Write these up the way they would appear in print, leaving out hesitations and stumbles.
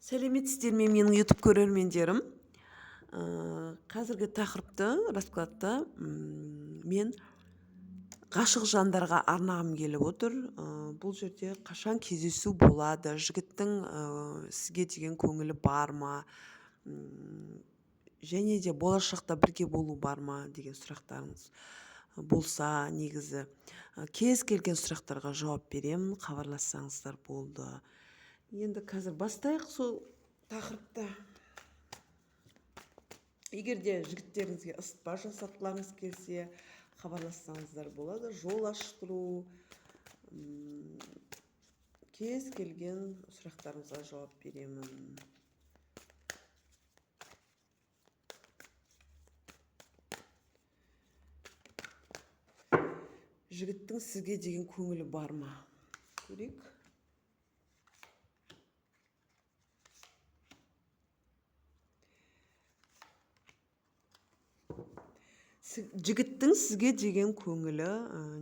Сәлеметсіздер ме, менің YouTube көрермендерім? Қазіргі тақырыпты, раскладты мен ғашық жандарға арнағым келіп отыр. Бұл жерде қашан кездесу болады, жігіттің сізге деген көңілі бар ма, және де болашақта бірге болу бар ма деген сұрақтарыңыз болса, негізі кез келген сұрақтарға жауап беремін, хабарлассаңыздар болды. Енді қазір бастайық сол тақырыпты. Егер де жігіттеріңізге ысытпа жасатқыларыңыз келсе, хабарлассаңыздар болады. Жол аштыру, кез келген сұрақтарыңызға жауап беремін. Жігіттің сізге деген көңілі бар ма? Көрейік. Жігіттің сізге деген көңілі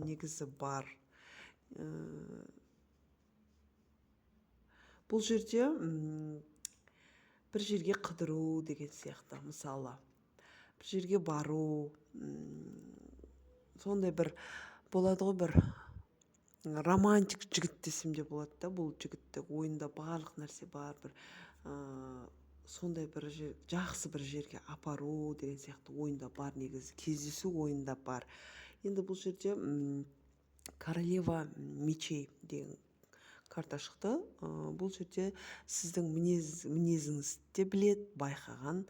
негізі бар. Бұл жерде бір жерге қыдыру деген сияқты, мысалы, бір жерге бару, сондай бір болады ғой, бір романтик жігіт десем де болады да. Бұл жігітте ойында барлық нәрсе бар, бір сондай бір жер, жақсы бір жерге апару деген сияқты ойында бар, негізі кездесу ойында бар. Енді бұл жерде королева мечей деген карта шықты. Бұл жерде сіздің мінезіңізді де біледі, байқаған.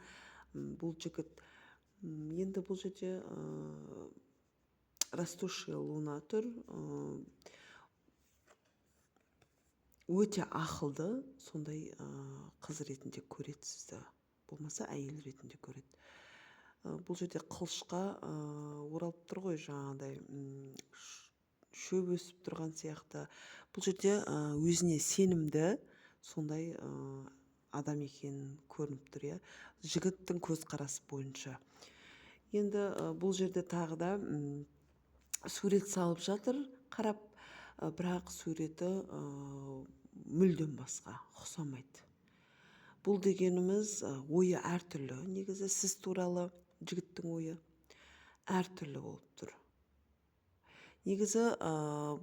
Бұл жігіт, енді бұл жерде растущая луна тұр. Өте ақылды сондай қыз ретінде көреді сізді, болмаса әйел ретінде көреді. Бұл жерде қылышқа оралып тұр ғой, жаңағыдай, шөп өсіп тұрған сияқты. Бұл жерде өзіне сенімді сондай адам екенін көрініп тұр, иә, жігіттің көзқарасы бойынша. Енді бұл жерде тағы да сурет салып жатыр, қарап, бірақ суреті мүлдем басқа, ұқсамайды. Бұл дегеніміз, ойы әртүрлі, негізі сіз туралы жігіттің ойы әртүрлі болып тұр. Негізі,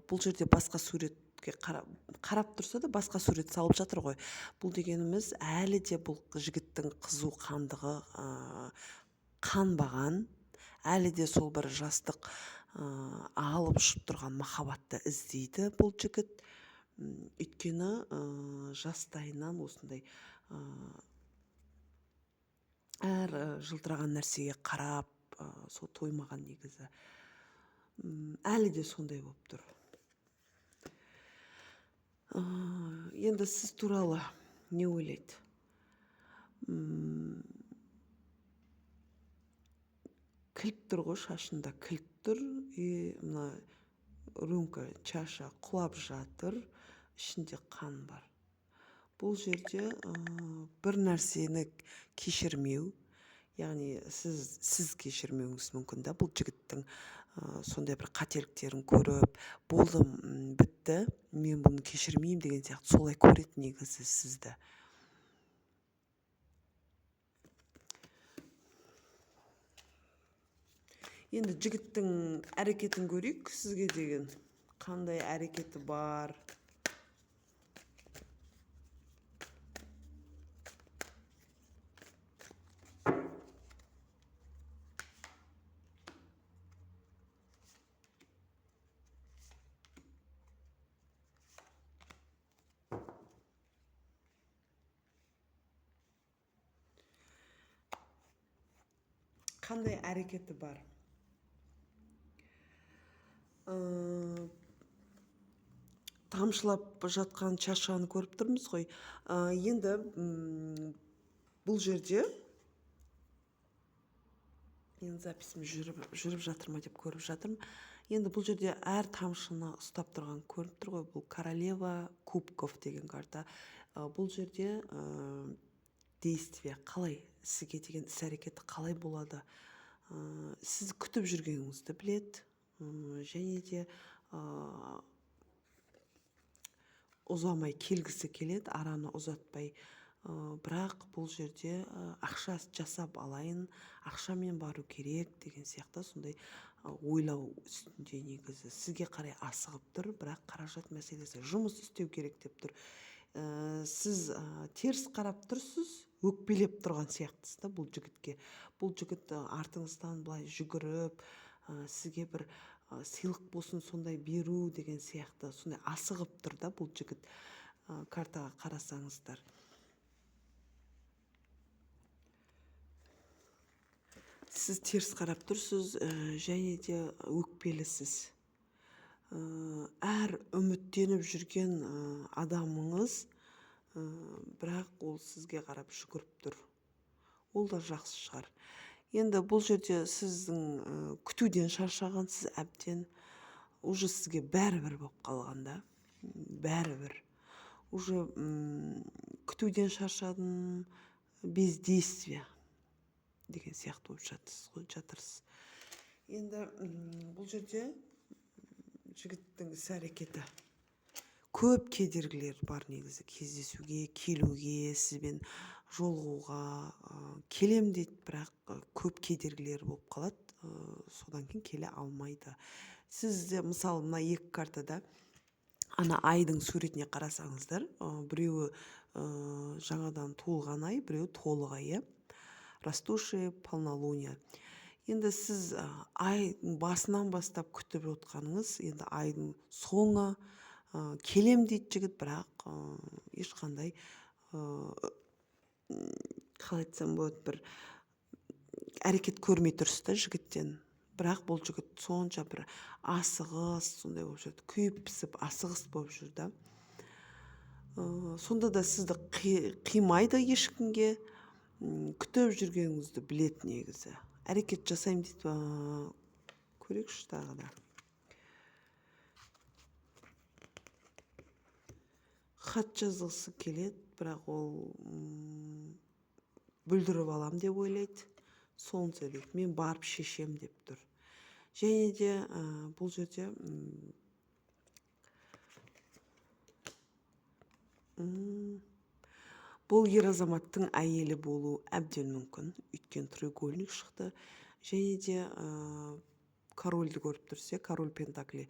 бұл жерде басқа суретке қарап тұрса да басқа сурет салып жатыр ғой. Бұл дегеніміз, әлі де бұл жігіттің қызу қандығы қанбаған, әлі де сол бір жастық, алып ұшып тұрған махаббатты іздейді бұл жігіт. Өйткені жастайынан осындай әр жылтыраған нәрсеге қарап, сол тоймаған негізі. Әлі де сондай болып тұр. Енді сіз туралы не ойлайды? Кілт тұр ғой, шашында кілт тұр, и мына рюмка, чаша құлап жатыр, ішінде қан бар. Бұл жерде бір нәрсені кешірмеу, яғни сіз кешірмеуіңіз мүмкін да, бұл жігіттің сондай бір қателіктерін көріп, болды, бітті, мен бұны кешірмеймін деген сияқты солай көреді негізі сізді. Енді жігіттің әрекетін көрейік, сізге деген қандай әрекеті бар. Қандай әрекеті бар? Тамшылап жатқан чашаны көріп тұрмыз ғой. Енді бұл жерде енді записім жүріп жатыр ма деп көріп жатырмын. Енді бұл жерде әр тамшыны ұстап тұрған көрініп тұр ғой. Бұл королева кубков деген карта. Бұл жерде действие қалай, сізге деген іс-әрекеті қалай болады? Сіз күтіп жүргеніңізді біледі. Және де ұзамай келгісі келеді, араны ұзатпай, Бірақ бұл жерде ақша жасап алайын, ақшамен бару керек деген сияқты сондай ойлау үстінде негізі. Сізге қарай асығып тұр, бірақ қаражат мәселесі, жұмыс істеу керек деп тұр. Сіз теріс қарап тұрсыз, өкпелеп тұрған сияқтысыз да бұл жігітке. Бұл жігіт артыңыздан былай жүгіріп, сізге бір сыйлық болсын сондай беру деген сияқты, сондай асығып тұр да бұл жігіт. Картаға қарасаңыздар. Сіз теріс қарап тұрсыз, және де өкпелісіз. Әр үміттеніп жүрген адамыңыз, бірақ ол сізге қарап жүгіріп тұр. Ол да жақсы шығар. Енді бұл жерде сіздің күтуден шаршағансыз әбден, уже сізге бәрібір болып қалған да, бәрібір. Уже күтуден шаршадым, бездействие деген сияқты болып жатырсыз ғой, жатырсыз. Енді бұл жерде жігіттің іс-әрекеті. Көп кедергілер бар негізі кездесуге, келуге, сізбен жолығуға, келем дейді, бірақ көп кедергілер болып қалады, содан кейін келе алмайды. Сіз де, мысалы, мына екі картада ана айдың суретіне қарасаңыздар, біреуі жаңадан туылған ай, біреуі толық ай, растущее полнолуние. Енді сіз айдың басынан бастап күтіп отқаныңыз, енді айдың соңы, келем дейді жігіт, бірақ ешқандай, қалай айтсам болады, бір әрекет көрмей тұрсыз да жігіттен. Бірақ бұл жігіт сонша бір асығыс, сондай болып жүрді, күйіп пісіп асығыс болып жүр да. Сонда да сізді қимайды ешкімге, күтіп жүргеніңізді біледі негізі. Әрекет жасаймын дейді, көрейікші тағы да. Хат жазғысы келеді, бірақ ол бүлдіріп алам деп ойлайды. Солнце дейді, мен барып шешем деп тұр. Және де бұл жерде бұл ер азаматтың әйелі болуы әбден мүмкін. Өйткені треугольник шықты. Және де корольді көріп тұрсыз, король пентакли.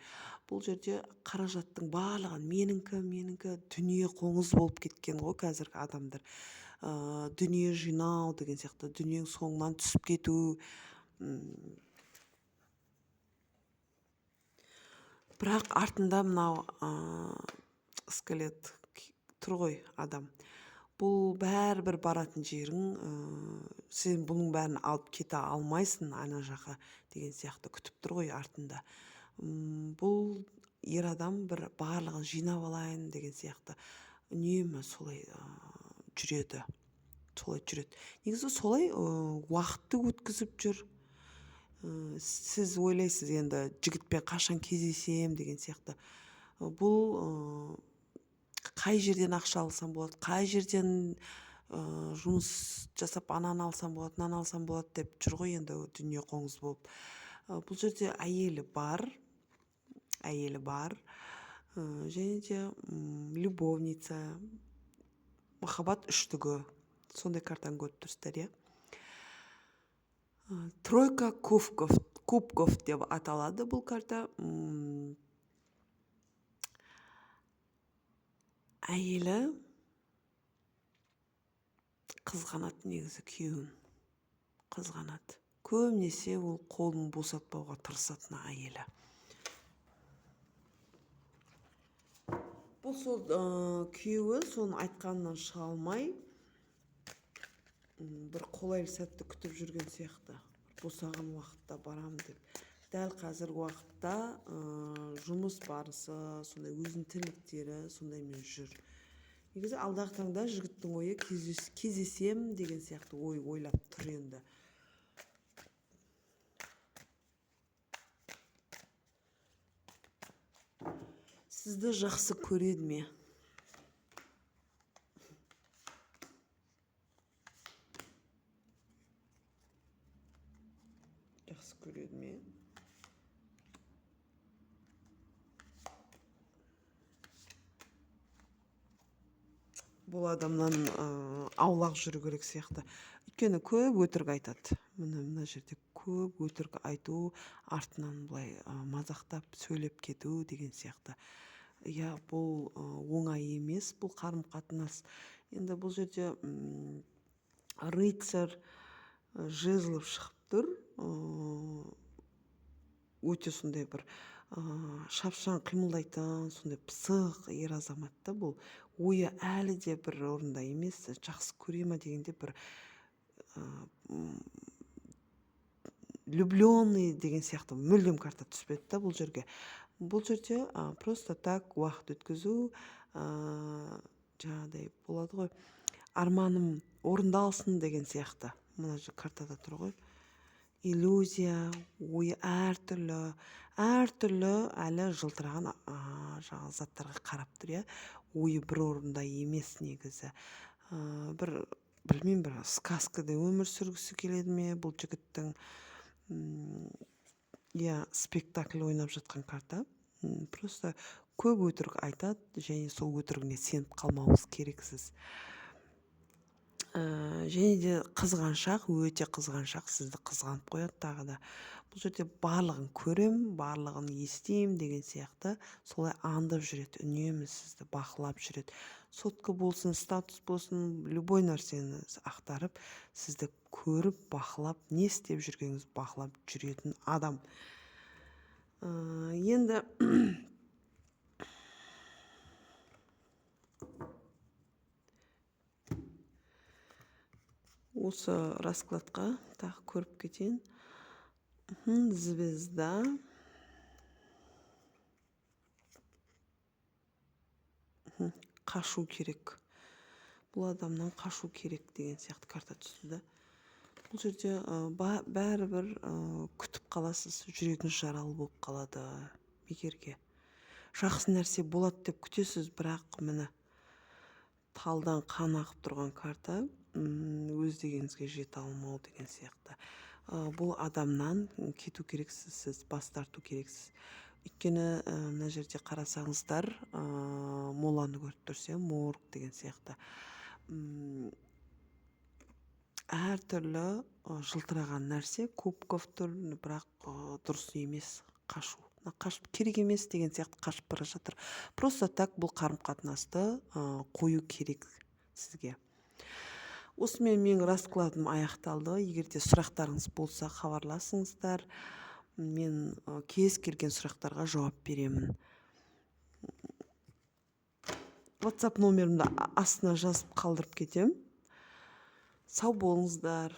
Бұл жерде қаражаттың барлығын менікі, менікі, дүние қоңыз болып кеткен ғой қазіргі адамдар. Дүние жинау деген сияқты, дүниенің соңынан түсіп кету. Бірақ артында мынау скелет тұр ғой адам. Бұл бәрібір баратын жерің, сен бұның бәрін алып кете алмайсың ана жаққа деген сияқты күтіп тұр ғой артында. Бұл ер адам бір барлығын жинап алайын деген сияқты үнемі солай жүреді. Солай жүреді. Негізі солай уақытты өткізіп жүр. Сіз ойлайсыз енді жігітпен қашан кездесем деген сияқты. Бұл қай жерден ақша алсам болады, қай жерден жұмыс жасап ананы алсам болады, мынаны алсам болады деп жүр ғой енді дүние қоңыз болып. Бұл жерде әйелі бар, әйелі бар, және де любовница, махаббат үштігі, сондай картаны көріп тұрсыздар, иә? Тройка кубков деп аталады бұл карта. Әйелі қызғанады негізі күйеуін, қызғанады. Көбінесе ол қолын босатпауға тырысатын әйелі. Бұл сол күйеуі соның айтқанынан шыға алмай бір қолайлы сәтті күтіп жүрген сияқты. Босаған уақытта барам деп. Дәл қазіргі уақытта жұмыс барысы, сондай өзінің тірліктері сондаймен жүр. Негізі алдағы таңда жігіттің ойы кездесем деген сияқты ой ойлап тұр енді. Сізді жақсы көреді ме? Жақсы көреді ме? Бұл адамнан аулақ жүру керек сияқты. Өйткені көп өтірік айтады. Міне, мына жерде көп өтірік айту, артынан былай мазақтап сөйлеп кету деген сияқты. Иә, бұл оңай емес, бұл қарым-қатынас. Енді бұл жерде рыцарь жезлов шығып тұр. Өте сондай бір шапшаң қимылдайтын, сондай пысық ер азамат та бұл. Ойы әлі де бір орында емес, жақсы көре ме дегенде бір влюбленный деген сияқты мүлдем карта түспеді да бұл жерге. Бұл жерде просто так уақыт өткізу, жаңағыдай болады ғой, арманым орындалсын деген сияқты. Мына картада тұр ғой. Иллюзия, ойы әртүрлі, әртүрлі әлі жылтыраған жаңағы заттарға қарап тұр, иә. Ойы бір орында емес негізі. Бір білмеймін, бір сказкада өмір сүргісі келеді ме бұл жігіттің? Иә, спектакль ойнап жатқан карта. Просто көп өтірік айтады және сол өтірігіне сеніп қалмауыңыз керексіз. Және де қызғаншақ, өте қызғаншақ, сізді қызғанып қояды тағы да. Бұл жерде барлығын көрем, барлығын естимін деген сияқты солай аңдып жүреді, үнемі сізді бақылап жүреді. Сотка болсын, статус болсын, любой нәрсені ақтарып, сізді көріп, бақылап, не істеп жүргеніңізді бақылап жүретін адам. Енді осы раскладқа тағы көріп кетейін. Звезда. Қашу керек. Бұл адамнан қашу керек деген сияқты карта түсті да. Бұл жерде бәрібір күтіп қаласыз, жүрегіңіз жаралы болып қалады бекерге. Жақсы нәрсе болады деп күтесіз, бірақ міне талдан қан ағып тұрған карта, өз дегеніңізге жете алмау деген сияқты. Бұл адамнан кету керексіз, сіз бас тарту керексіз. Өйткені мына жерде қарасаңыздар, моланы көріп тұрсыз, морг деген сияқты. Әртүрлі жылтыраған нәрсе, кубков тұр, бірақ дұрыс емес қашу. Қашып керек емес деген сияқты қашып бара жатыр. Просто так бұл қарым-қатынасты қою керек сізге. Осымен менің раскладым аяқталды. Егер де сұрақтарыңыз болса, хабарласыңыздар. Мен кез келген сұрақтарға жауап беремін. WhatsApp номерімді астына жазып қалдырып кетем. Сау болыңыздар.